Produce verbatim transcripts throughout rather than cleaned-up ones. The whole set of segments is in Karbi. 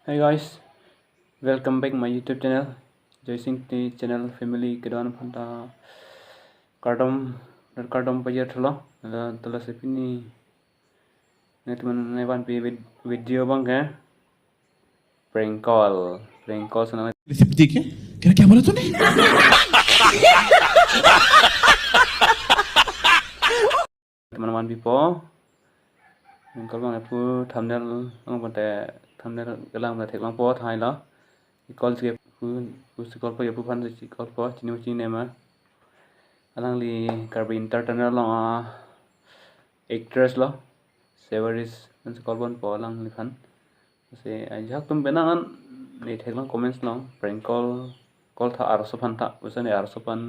Hi guys, welcome back my YouTube channel, Joy Singh T channel family kedo-an aphan ta kardom, kardom pajir thulo. Ladak lasi pini nangtum aphan nangvanpi vid-, video abang ke prank call, prank call sana. Receipt देखिए, कह रहा, क्या बोला तूने? Teman-teman pipo. Prank call abang lapu thumbnail, abang pante thumbnail kelang pante theklongpo tahai lo. Call ke pu, pusi callpo, ya pu aphan si callpo, chini ma chinine ma. Alangli Karbi Entertainer along a-actress lo. Severis aphansi call ponpo alangliphan. Lasi ajahak atum penang an ne theklong comments along, prank call, call tha arloso aphan tha, usa ne arloso aphan.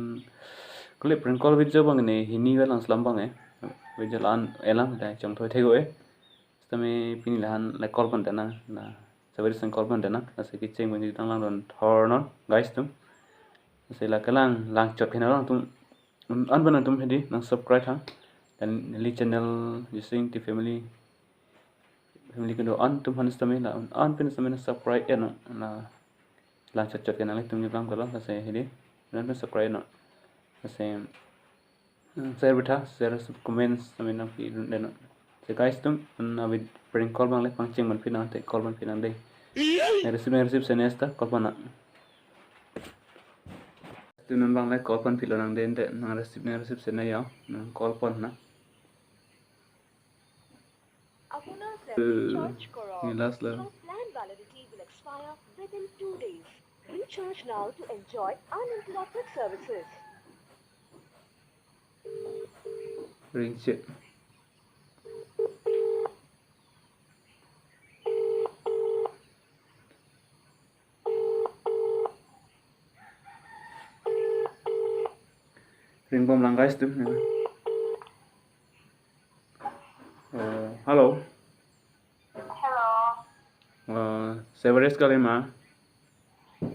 Kuli prank call video abang ne hini velang slam abang e. Video la-an elang ta chongthoi thek-o e. Sitame pini lahan la call pon tenang, la Severis aphan call pon tenang, lasi kecheng abang tang langdun thornon guys atum. Lasi la kelang langchot kena alangtum, un-an pen nangtum hedi nang subscribe tha. Dan neli channel Joy Singh T family, family kedo-an atum aphan sitame la un-an pen sitame nang subscribe-non, la langchot chot kena nanglitum niplam kalo, lasi hedi un-an pen subscribe-non. Lasi, hmm, share bitha, share, sub, comments sitame nangpi-un-enon. Lasi guys atum, na vid-, prank call abang le pangcheng ponpinang te, call ponpinang dei. Nang receive, nang receive sene sta call ponnang. Atum non abang le call ponpilonang dei, te nang receive, nang receive sene ya, nang call ponnang. আপোনাৰ plan recharge কৰক। Nilas lo. Your plan validity will expire within two days. Recharge now to enjoy uninterrupted services. Ringche. Ringbom lang guys atum. Uh, hello. Hello. Uh, Severis kali ma?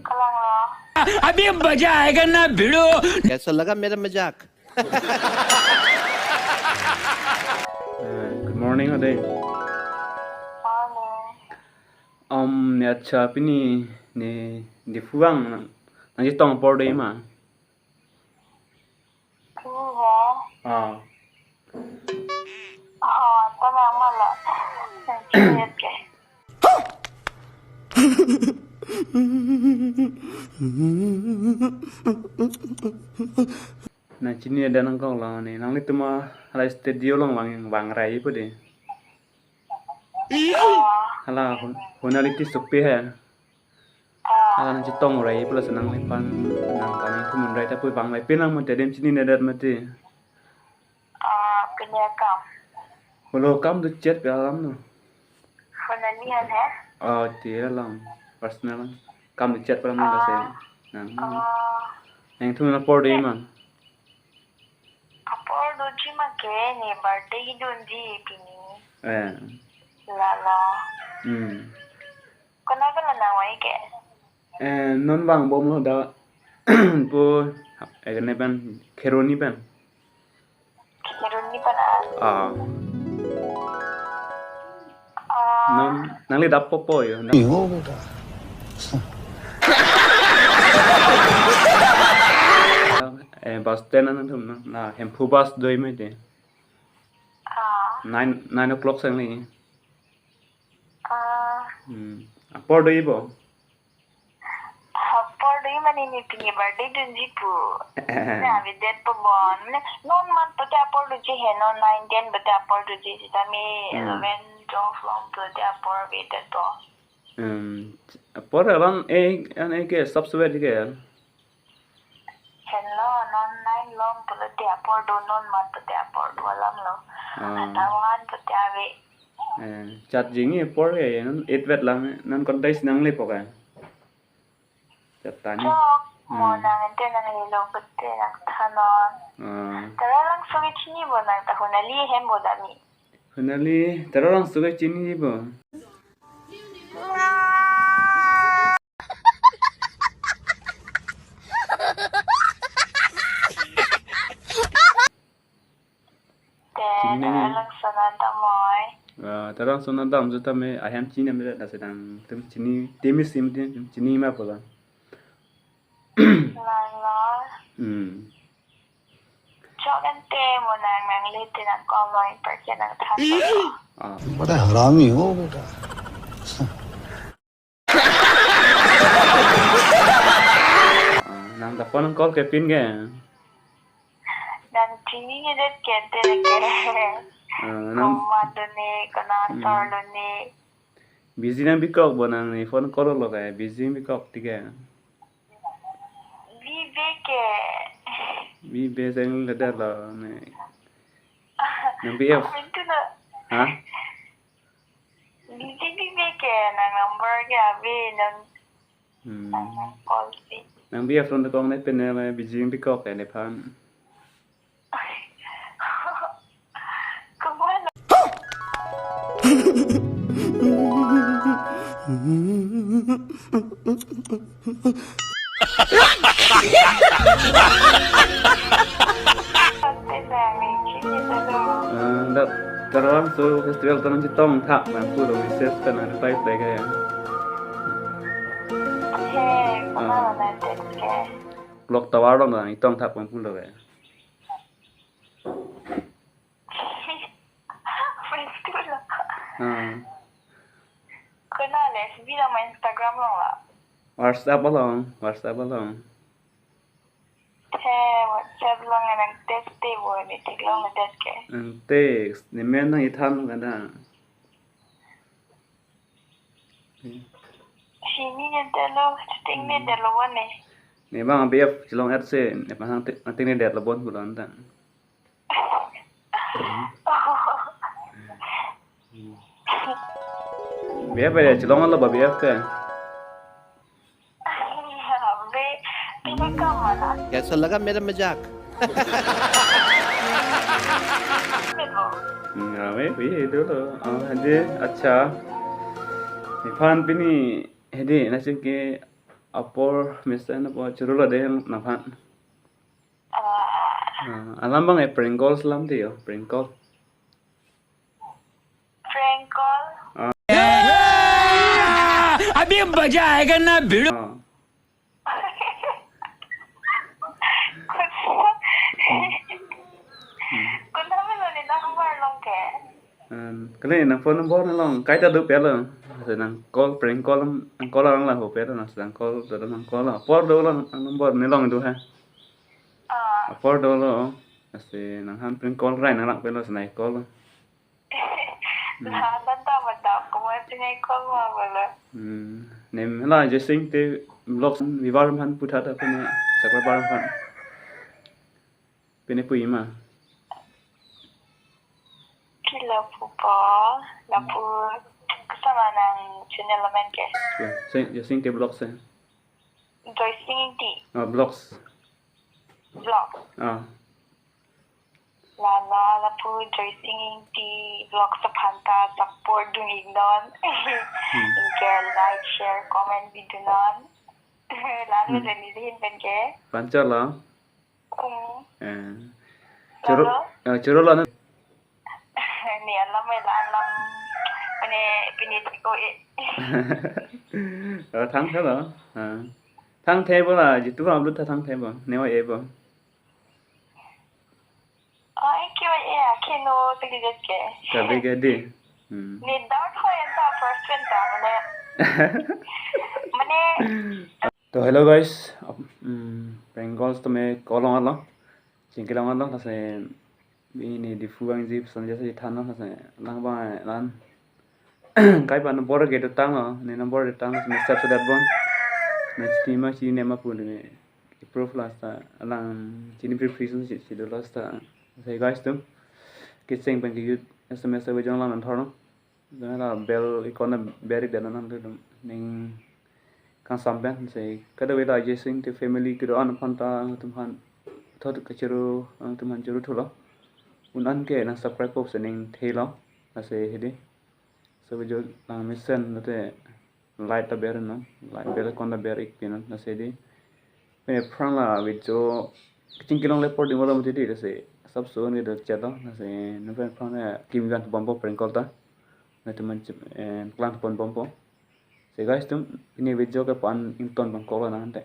Kalang lo. अभी मजा आएगा ना भिड़ो। कैसा लगा मेरा मजाक? Uh, good morning, ade. Morning. Um, ne acha pini ne Diphu abang nang, nangchetong apor dei ma? Pini he? Ah. Ah, to nang mala. Nangchini ke. Nangchini ada nangkok lo ne. Nanglitum hala studio along vang, vangrai po dei. Hala Hun-, Hunali Tissopi he. Hala nangchetong rai pulo, lasi nangliphan nang kaningthum un-rai ta pu, vanglai pinang mate, adim chininedet mate. Ah, pini akam? Holo, kam dochet pi alam no? Hunali an he? Ah, ti alam, personal alam. Kam dochet pi alam no, lasi nang. Ah. Nangthum apor dei ma? Apor doji ma ke, ne birthday hi dunji pini. Eh. Lalo. Hmm. Konat pen lo nangvai ke? Eh, non vangbomlo da. Po, eh, ne pen, Kheroni pen. Kheroni pen a? Ah. Ah. Non, nangli dap po po yo. Yo, beta. Eh, bus stand nangtum na, na Hemphu bus do-i mate. Ah. Nine, nine o'clock sangli. Ah. Hmm. Apor do-i bo? Apor do-i mane ne pini birthday dunji pu. Na avedet po bon. Mane non mat pute apor doji he, non nine ten pute apor doji, sitame Hmm. eleven, twelve along pute apor avedet po. Hmm. Apor alam e, an e ke sab suwe ke. Henlo, non nine along pulote apor do, non mat pute apor do alam lo. Ah. Tawan pute ave. Eh, chat jingji apor ke, non eight vet lang, non contest nanglepo ke. Chat tani. Chok, mo Hmm. nang ente nanglelo pute nangthanon. Ah. Tara Langso ke chini bo nang, ta Hunali hem bo dami. Hunali, Tara Langso ke chini bo. Te, Chini nang. Tara Langso nang ta moi. Ah, Tarang sona dam juta me ahem chini me da sedang tem chini temi sim tem chini ma pola. Lang lo. Hmm. Chok ante mo nang nang le te nang call lo in person nang tha. Ah. बड़ा हरामी हो बेटा। Ah, nang ta phone call ke pin ke. Nang chini ni det ke te ke. Ah, nang Koma do ne, kona Hmm. sor do ne. Busy nang bikok bo nang ne phone call lo ke, busy bikok ti ke. Bibe ke. Bibe jeng le da lo ne. Nang B F. Amin tu na. Ha? Busy bibe ke, nang number ke ave nang. Hmm. Nang call si. Nang B F ron kong ne pen ne busy bikok ke nephan. Kemana? Ante sa mi chini sa do. Ah, dak Karwang so festival tanang chetong thak nang pulo message kan ada reply ke ya. He, Ah. kemana nanti ke? Clock tower along nang chetong thak nang pulo ke. Festival. Ah. Kena le, S B nama Instagram along la. WhatsApp along, WhatsApp along. He, WhatsApp along nang text te bo, ne theklong ne det ke. Nang text, ne men nang chethan kada. Chini ne det lo, cheteng ne det lo bo ne. Ne bang B F chelong er se, ne bang nang te-, nang teng ne det lo bon pulo anta. B F ya, chelong lo ba B F ke. Be, pini kemana? कैसा लगा मेरा मजाक? Betul. Hmm, ya, me, pi, itu lo. Ah, aja, acha. Nephan pini, hedi, nasi ke apor, mesen apor, churu lo de yang nephan. Ah. Ah, alam bang eh, prank call selam ti yo, prank call. Prank call. Ah. अभी मजा आएगा ना भिड़ो। Ah. Kona melo ne number along ke. Hmm, kali nang phone number along, kaita do pelo. Nang call, prank call, nang call along la ho pelo, nang call, do nang call. Apor dolo nang number ne along do ha. Ah. Apor dolo. Lasi nangphan prank call rai nang lang pelo, lasi nang call. Hmm. Lahat na ta bata, koma pini call ma bolo. Hmm. Nem hala Jasing te vlog viewers aphan puthot apini subscriber aphan. Pini pu ima. Kila pupo, lapu kosonma nang channel amen ke. Ya, Jasing, Jasing te vlog se. Joy Singing T. Ah, vlogs. Vlog. Ah. Lalo lapu Joy Singing T vlog aphan ta support dun iknon. Hmm. Anke like, share, comment bi dunnon. Lalo Hmm. le nelihin pen ke. Panchal lo. Hmm. Eh. Churu, Lalo? Eh, churu lo na. Ne alam, eh, la alam. Mane pini tiko eh. Oh, thangthe lo. Ah. Thangthe bo la, jitu upload tha thangthe bo. Ne oi e bo. Oh, eh, kio eh, ah, kino, tiki jet ke. Kabe ke di. Hmm. Ni doubt ho enta first pen ta, mane. Mane. To hello guys, ap-, hmm, prank calls to me call long alo. Chingki long alo, lasi pini Diphu vangji pesan jasa ithan lo, lasi lang bang lan. Kai pa number ke dotang lo, ne number dotang lo, ne save sedat bon. Ne chini ma chini ne ma pu ne proof la seta, alang chini proof reason si, si do la seta. Sai guys tum. Kecheng pen ke youth S M S ave jong lang nan thor lo. Jong la bell icon na berik dan nan tum. Ning kangsam pen sai. Kada vela Jasing te family kedo-an aphan ta tum han. Thot kachuru, tum han churu thulo. Un an ke nang subscribe pop se ning thelo. Lasi hedi. So video lang mesen lote like ta ber non, like bell icon ta ber ik pinon, lasi di. Pen aphrang la video kachingki longle apor ding lo mati di, lasi sab so ni do chat lo, lasi non pen aphrang la kim gan bombo prank call ta. Nangtum an chip, eh, klang pon bompo. So guys, nangtum pini video ke pan ington pon kok lo nang te.